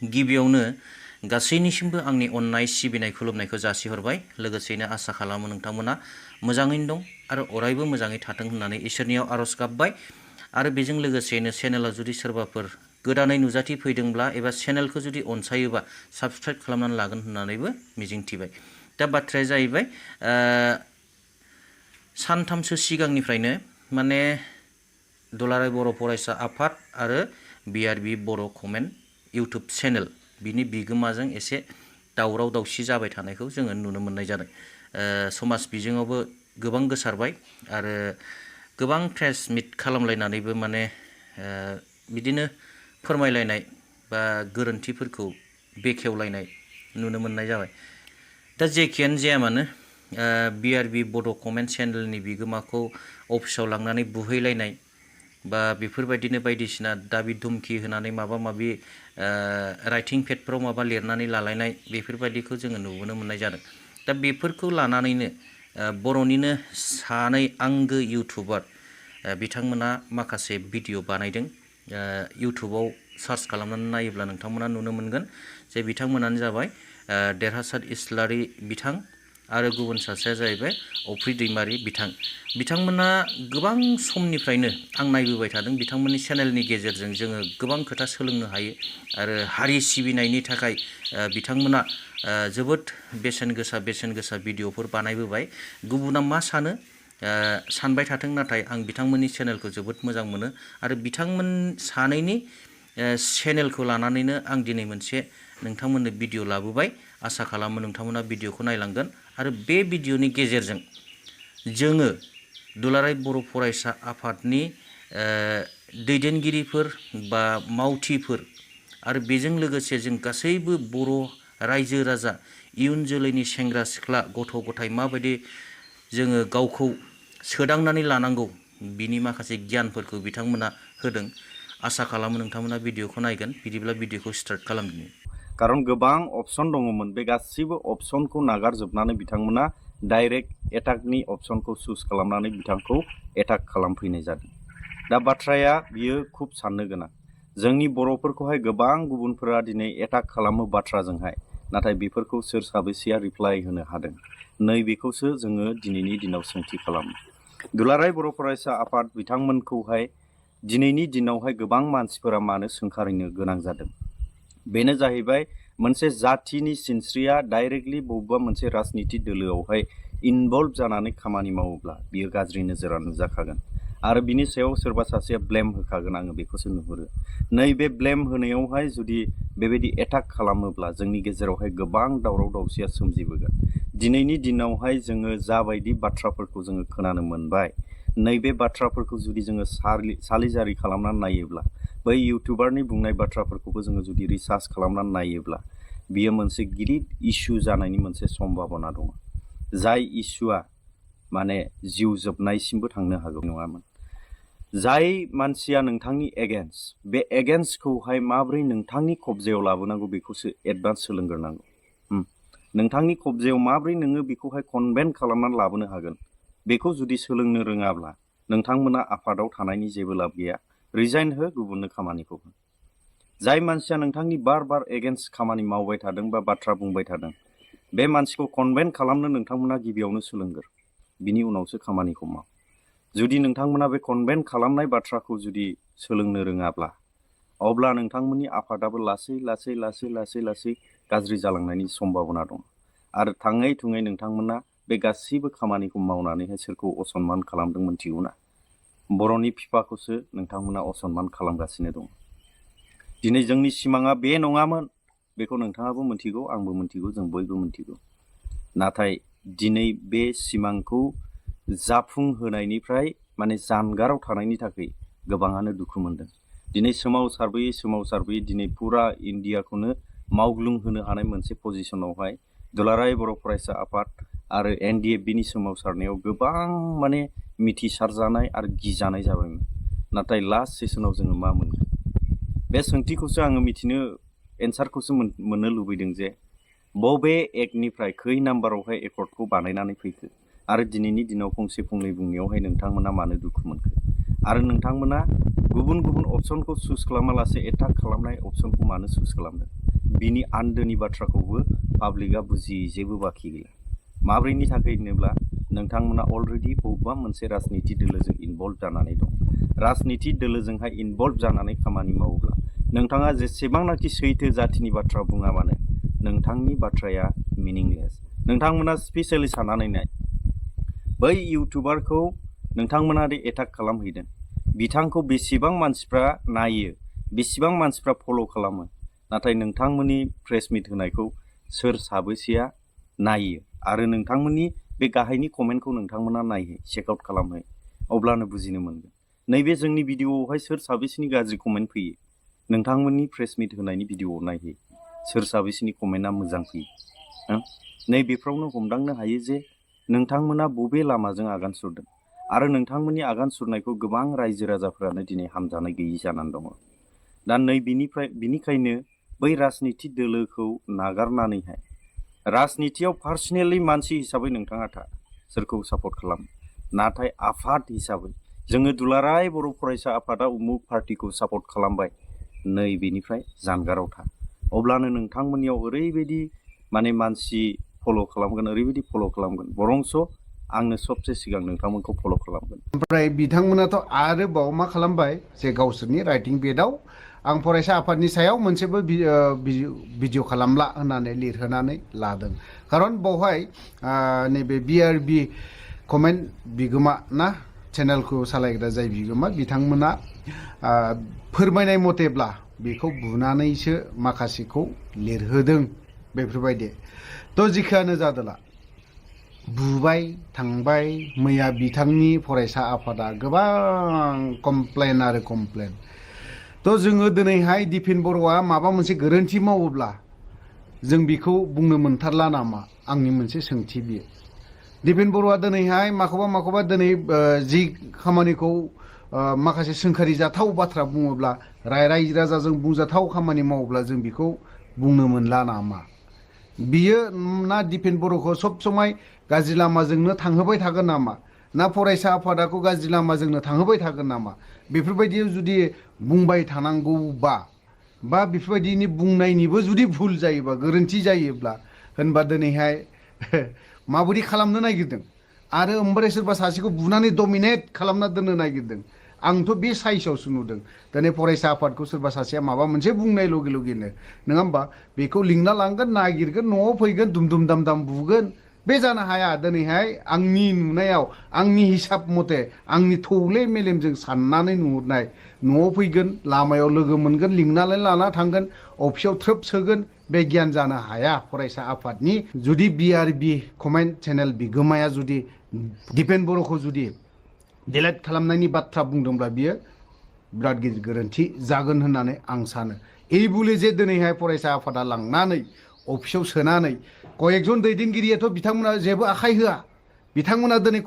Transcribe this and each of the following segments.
गिबियावनो गासैनिसिमबो आंनि अननाय सिबिनाय खुलुमनायखौ जासिहरबाय। लोगोसेनो आसा खालामो नोंथांमोना मोजाङैनो दं आरो अरायबो मोजाङै थाथों होननानै इसोरनियाव आर'ज गाबबाय। आरो बेजों लोगोसेनो चेनेलाव जुदि सोरबाफोर गोदानै नुजाथि फैदोंब्ला एबा चेनेलखौ जुदि अनसायोबा साबस्क्राइब खालामनानै लागोन होननानैबो मिजिंथिबाय। दा बाथ्राया जाहैबाय सानथामसो सिगांनिफ्रायनो माने दुलाराय बर' फरायसा आफाद आरो BRB बर' कमेन्ट इउटुब चेनेल बिनि बिगोमाजों एसे दावराव दावसि जाबाय थानायखौ जोङो नुनो मोननाय जादों। समाज बिजोङावबो गोबां गोसारबाय आरो गोबां प्रेस मिट खालामलायनानैबो माने बिदिनो फोरमायलायनाय बा गोरोन्थिफोरखौ बेखेवलायनाय नुनो मोननाय जाबाय। दा जेखियानो जाया मानो BRB बड' कमेन्ट चेनेलनि बिगोमाखौ अफिसाव लांनानै बुहैलायनाय बा बेफोरबायदिनो बायदिसिना दाबि धुमखि होनानै माबा माबि राइटिं पेडफ्राव माबा लिरनानै लालायनाय बेफोरबायदिखौ जोङो नुबोनो मोननाय जादों। दा बेफोरखौ लानानैनो बर'निनो सानै आंगो इउटुबार बिथांमोना माखासे भिडिअ बानायदों। इउटुबाव सार्च खालामनानै नायोब्ला नोंथांमोना नुनो मोनगोन जे बिथांमोनानो जाबाय देरहासार इस्लारि बिथां आरो गुबुन सासेया जाहैबाय अफ्रि दैमारि बिथांमोना गोबां समनिफ्रायनो आं नायबोबाय थादों। बिथांमोननि चेनेलनि गेजेरजों जोङो गोबां खोथा सोलोंनो हायो आरो हारि सिबिनायनि थाखाय बिथांमोना जोबोद बेसेन गोसा भिडिअफोर बानायबोबाय। गुबुना मा सानो सानबाय थाथों, नाथाय आं बिथांमोननि चेनेलखौ जोबोद मोजां मोनो आरो बिथांमोन सानैनि चेनेलखौ लानानैनो आं दिनै मोनसे नोंथांमोननो भिडिअ लाबोबाय। आसा खालामो नोंथांमोना भिडिअखौ नायलांगोन आरो बे भिडिअनि गेजेरजों जोङो दुलाराय बर' फरायसा आफादनि दैदेनगिरिफोर बा मावथिफोर आरो बेजों लोगोसे जों गासैबो बर' रायजो राजा इयुन जोलैनि सेंग्रा सिख्ला गथ' गथाय माबायदि जोङो गावखौ सोदांनानै लानांगौ बिनि माखासे गियानफोरखौ बिथांमोना होदों। आसा खालामो नोंथांमोना भिडिअखौ नायगोन। बिदिब्ला भिडिअखौ स्टार्ट खालामदिनि। खारन गोबां अपसन दङमोन, बे गासिबो अपसनखौ नागारजोबनानै बिथांमोना डाइरेक्ट एटाकनि अपसनखौ चुज खालामनानै बिथांखौ एटाक खालामफैनाय जादों। दा बाथ्राया बियो खुब साननो गोनां। जोंनि बर'फोरखौहाय गोबां गुबुनफोरा दिनै एटाक खालामो बाथ्राजोंहाय, नाथाय बेफोरखौ सोर साबेसेया रिप्लाइ होनो हादों, नैबेखौसो जोङो दिनैनि दिनाव सोंथि खालामो। दुलाराय बर' फरायसा आफाद बिथांमोनखौहाय दिनैनि दिनावहाय गोबां मानसिफोरा मानो सोंखारिनो गोनां जादों, बेनो जाहैबाय मोनसे जाथिनि सिनस्रिया डाइरेक्टलि बबेबा मोनसे राजनिति दोलोआवहाय इनभल्भ जानानै खामानि मावोब्ला बियो गाज्रि नोजोरा नुजाखागोन आरो बिनि सायाव सोरबा सासेया ब्लेम होखागोन। आङो बेखौसो नुहुरो। नैबे ब्लेम होनायावहाय जुदि बेबायदि एटाक खालामोब्ला जोंनि गेजेरावहाय गोबां दावराव दावसिया सोमजिबोगोन। दिनैनि दिनावहाय जोङो जाबायदि बाथ्राफोरखौ जोङो खोनानो मोनबाय, नैबे बाथ्राफोरखौ जुदि जोङो सालिजारि खालामनानै नायोब्ला, बै इउटुबारनि बुंनाय बाथ्राफोरखौबो जोङो जुदि रिसार्च खालामनानै नायोब्ला, बियो मोनसे गिदिर इस्यु जानायनि मोनसे सम्भाबना दङ। जाय इस्युआ माने जिउ जोबनायसिमबो थांनो हागौ नङामोन। जाय मानसिया नोंथांनि एगेन्स्ट, बे एगेन्स्टखौहाय माबोरै नोंथांनि कब्जायाव लाबोनांगौ बेखौसो एडभान्स सोलोंग्रोनांगौ। नोंथांनि कब्जायाव माबोरै नोङो बेखौहाय कनभेन्ट खालामनानै लाबोनो हागोन, बेखौ जुदि सोलोंनो रोङाब्ला नोंथांमोना आफादाव थानायनि जेबो लाब गैया। रिजाइन हो, गुबुननो खामानिखौ हो। जाय मानसिया नोंथांनि बार बार एगेन्स्ट खामानि मावबाय थादों बा बाथ्रा बुंबाय थादों, बे मानसिखौ कनभेन्ट खालामनो नोंथांमोना गिबियावनो सोलोंग्रो, बिनि उनावसो खामानिखौ माव। जुदि नोंथांमोना बे कनभेन्ट खालामनाय बाथ्राखौ जुदि सोलोंनो रोङाब्ला, अब्ला नोंथांमोननि आफादाबो लासै गाज्रि जालांनायनि सम्भाबना दं आरो थाङै थुङै नोंथांमोना बे गासैबो खामानिखौ मावनानैहाय सोरखौ असनमान खालामदों मिथिगौ ना? बर'नि बिफाखौसो नोंथांमोना असनमान खालामगासिनो दं। दिनै जोंनि सिमाङा बे नङामोन, बेखौ नोंथाङाबो मिथिगौ, आंबो मिथिगौ, जों बयबो मिथिगौ। नाथाय दिनै बे सिमांखौ जाफुंहोनायनिफ्राय माने जानगाराव थानायनि थाखाय गोबाङानो दुखु मोनदों। दिनै सोमावसारबोयै दिनै फुरा इन्डियाखौनो मावग्लुंहोनो हानाय मोनसे पजिशनावहाय दुलाराय बर' फरायसा आफाद आरो NDFBनि सोमावसारनायाव गोबां माने मिथिसारजानाय आरो गिजानाय जाबायमोन। नाथाय लास्ट सेसनाव जोङो मा मोनगोन? बे सोंथिखौसो आङो मिथिनो, एन्सारखौसो मोननो लुबैदों जे बबे एक्टनिफ्राय खै नाम्बारावहाय एकर्डखौ बानायनानै फैखो आरो दिनैनि दिनाव फंसे फंनै बुंनायावहाय नोंथांमोना मानो दुखु मोनखो आरो नोंथांमोना गुबुन अपसनखौ चुज खालामालासे एटाक खालामनाय अपसनखौ मानो चुज खालामदों? बिनि आन्दोनि बाथ्राखौबो पाब्लिकआ बुजियै जेबो बाखि गैला। माब्रैनि थाखाय होनोब्ला नोंथांमोना अलरेडि बबेबा मोनसे राजनिति दोलोजों इनभल्भ जानानै दं। राजनिति दोलोजोंहाय इनभल्भ जानानै खामानि मावोब्ला नोंथाङा जेसेबांनाखि सैथो जाथिनि बाथ्रा बुङा मानो नोंथांनि बाथ्राया मिनिंलेस। नोंथांमोना स्पेसियेलि साननानै नाय, बै इउटुबारखौ नोंथांमोना दि एटाक खालामहैदों, बिथांखौ बेसेबां मानसिफ्रा नायो, बेसेबां मानसिफ्रा फल' खालामो, नाथाय नोंथांमोननि प्रेस मिट होनायखौ सोर साबैसेया नायो आरो नोंथांमोननि बे गाहायनि कमेन्टखौ नोंथांमोना नायहै, चेकआउट खालामहै, अब्लानो बुजिनो मोनगोन नैबे जोंनि भिडिअ'आवहाय सोर साबेसेनि गाज्रि कमेन्ट फैयो। नोंथांमोननि प्रेस मिट होनायनि भिडिअ'आव नायहै सोर साबेसेनि कमेन्टआ मोजां फैयो। नैबेफ्रावनो हमदांनो हायो जे नोंथांमोना बबे लामाजों आगान सुरदों आरो नोंथांमोननि आगान सुरनायखौ गोबां रायजो राजाफोरानो दिनै हामजानाय गैयि जानानै दङ। दा बिनिखायनो बै राजनिति दोलोखौ नागारनानैहाय राजनितियाव पार्सनेलि मानसि हिसाबै नोंथाङा था, सोरखौ सापर्ट खालामो, नाथाय आफाद हिसाबै जोङो दुलाराय बर' फरायसा आफादा उमुक पार्टिखौ सापर्ट खालामबाय, नै बेनिफ्राय जानगाराव था। अब्लानो नोंथांमोननियाव ओरैबायदि मानसि फल' खालामगोन, ओरैबायदि फल' खालामगोन, बरंस' आंनो सबसे सिगां नोंथांमोनखौ फल' खालामगोन। ओमफ्राय बिथांमोनाथ' आरोबाव मा खालामबाय जे गावसोरनि राइटिं बेडआव आं फरायसा आफादनि सायाव मोनसेबो भिडिअ खालामला होननानै लिरहोनानै लादों। खारन बावहाय नैबे BRB कमेन्ट बिगोमा ना चेनेलखौ सालायग्रा जाय बिगोमा बिथांमोना फोरमायनाय मथेब्ला बेखौ बुनानैसो माखासेखौ लिरहोदों बेफोरबायदि। थ' जिखियानो जादोला बुबाय थांबाय, मैया बिथांनि फरायसा आफादा गोबां कमप्लेन आरो कमप्लेन। थ' जोङो दिनैहाय दिपेन बर'आ माबा मोनसे गोरोन्थि मावोब्ला जों बेखौ बुंनो मोनथारला नामा? आंनि मोनसे सोंथि बियो। दिपेन बर'आ दिनैहाय माखौबा दिनै जि खामानिखौ माखासे सोंखारि जाथाव बाथ्रा बुङोब्ला, रायजो राजाजों बुंजाथाव खामानि मावोब्ला जों बेखौ बुंनो मोनला नामा? बियो ना दिपेन बर'खौ सब समाय गाज्रि लामाजोंनो थांहोबाय थागोन नामा? ना फरायसा आफादाखौ गाज्रि लामाजोंनो थांहोबाय थागोन नामा? बेफोरबायदि जुदि बुंबाय थानांगौबा बा बेफोरबायदिनि बुंनायनिबो जुदि भुल जायोबा, गोरोन्थि जायोब्ला होनबा दिनैहाय माबायदि खालामनो नागिरदों आरो ओमफ्राय सोरबा सासेखौ बुनानै डमिनेट खालामना दोननो नागिरदों। आंथ' बे साइसआवसो नुदों। दिनै फरायसा आफादखौ सोरबा सासेया माबा मोनसे बुंनाय लगे लगेनो नङा होमबा, बेखौ लिंना लांगोन, नागिरगोन, न'आव फैगोन, दुम दाम दाम बुगोन। बे जानो हाया। दिनैहाय आंनि नुनायाव, आंनि हिसाब मथे, आंनि थौले मेलेमजों साननानै नुहुरनाय, न'आव फैगोन, लामायाव लोगो मोनगोन, लिंनानै लाना थांगोन, अफिसाव थ्रोब सोगोन, बे गियान जानो हाया फरायसा आफादनि। जुदि BRB कमेन्ट चेनेल बिगोमाया जुदि दिपेन बर'खौ जुदि डिलेट खालामनायनि बाथ्रा बुंदोंब्ला बियो बिराद गिदिर गोरोन्थि जागोन होननानै आं सानो। এই বলে যে दिनैहाय फरायसा आफादा लांनानै अफिसाव सोनानै कयेकजन दैदेनगिरियाथ' बिथांमोना जेबो आखाइ होआ। बिथांमोना दिनै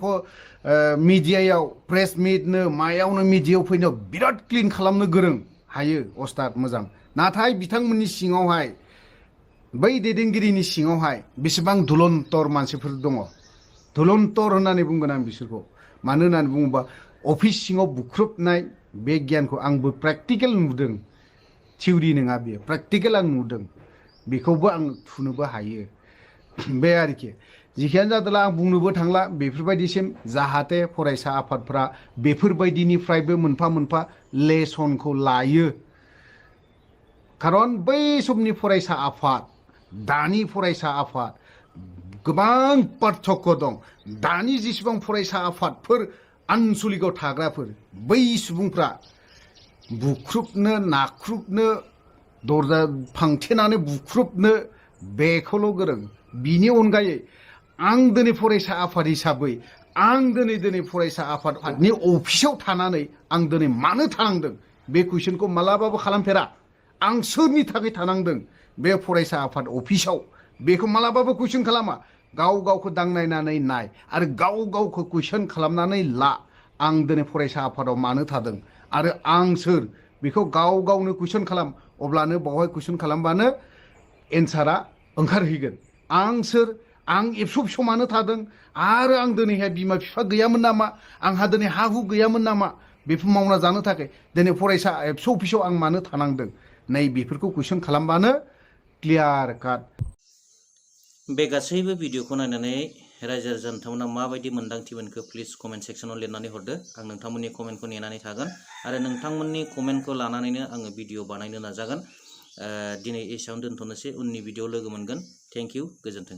मिडियायाव प्रेस मिटनो मायावनो मिडियायाव फैनो बिराद क्लिन खालामनो गोरों, हायो, अस्ताद मोजां। नाथाय बिथांमोननि सिङावहाय, बै दैदेनगिरिनि सिङावहाय बेसेबां दुलन्तर मानसिफोर दङ। दुलन्तर होननानै बुंगोन आं बिसोरखौ। मानो होननानै बुङोबा अफिस सिङाव बुख्रुबनाय बे गियानखौ आंबो प्रेक्टिकेल नुदों। थिउरि नङा बेयो, प्रेक्टिकेल आं नुदों। बेखौबो आं थुनोबो हायो। बे आरोखि जिखियानो जादोंला आं बुंनोबो थांला बेफोरबायदिसिम, जाहाथे फरायसा आफादफ्रा बेफोरबायदिनिफ्रायबो मोनफा मोनफा लेसनखौ लायो। खारन बै समनि फरायसा आफाद, दानि फरायसा आफाद गोबां पार्थक्य दं। दानि जेसेबां फरायसा आफादफोर आनसलिकआव थाग्राफोर, बै सुबुंफ्रा बुख्रुबनो, नाख्रुबनो, दरजा फांथेनानै बुख्रुबनो बेखौल' गोरों। बिनि अनगायै आं दिनै फरायसा आफाद हिसाबै, आं दिनै फरायसा आफादनि अफिसाव थानानै आं दिनै मानो थानांदों बे कुइसनखौ मालाबाबो खालामफेरा। आं सोरनि थाखाय थानांदों बे फरायसा आफाद अफिसाव, बेखौ मालाबाबो कुइसन खालामा। गाव गावखौ दांनायनानै नाय आरो गाव गावखौ कुइसन खालामनानै ला। आं दिनै फरायसा आफादाव मानो थादों आरो आं सोर, बेखौ गाव गावनो कुइसन खालाम। अब्लानो बावहाय कुइसन खालामबानो एन्सारा ओंखारहैगोन। आं सोर, आं एबसु फिसौ मानो थादों, आरो आं दिनैहाय बिमा बिफा गैयामोन नामा, आंहा दिनै हा हु गैयामोन नामा बेफोर मावना जानो थाखाय दिनै फरायसा एबसु अफिसाव आं मानो थानांदों, नै बेफोरखौ कुइसन खालामबानो क्लियार काट बे गासैबो भिडिअखौ नायनानै रायजो राजा नोंथांमोना माबायदि मोन्दांथि मोनखो प्लिज कमेन्ट सेक्सनाव लिरनानै हरदो आं नोंथांमोननि कमेन्टखौ नेनानै थागोन आरो नोंथांमोननि कमेन्टखौ लानानैनो आङो भिडिअ बानायनो नाजागोन दिनै एसेयावनो दोनथ'नोसै उननि भिडिअ लोगो मोनगोन थेंक इउ गोजोन्थों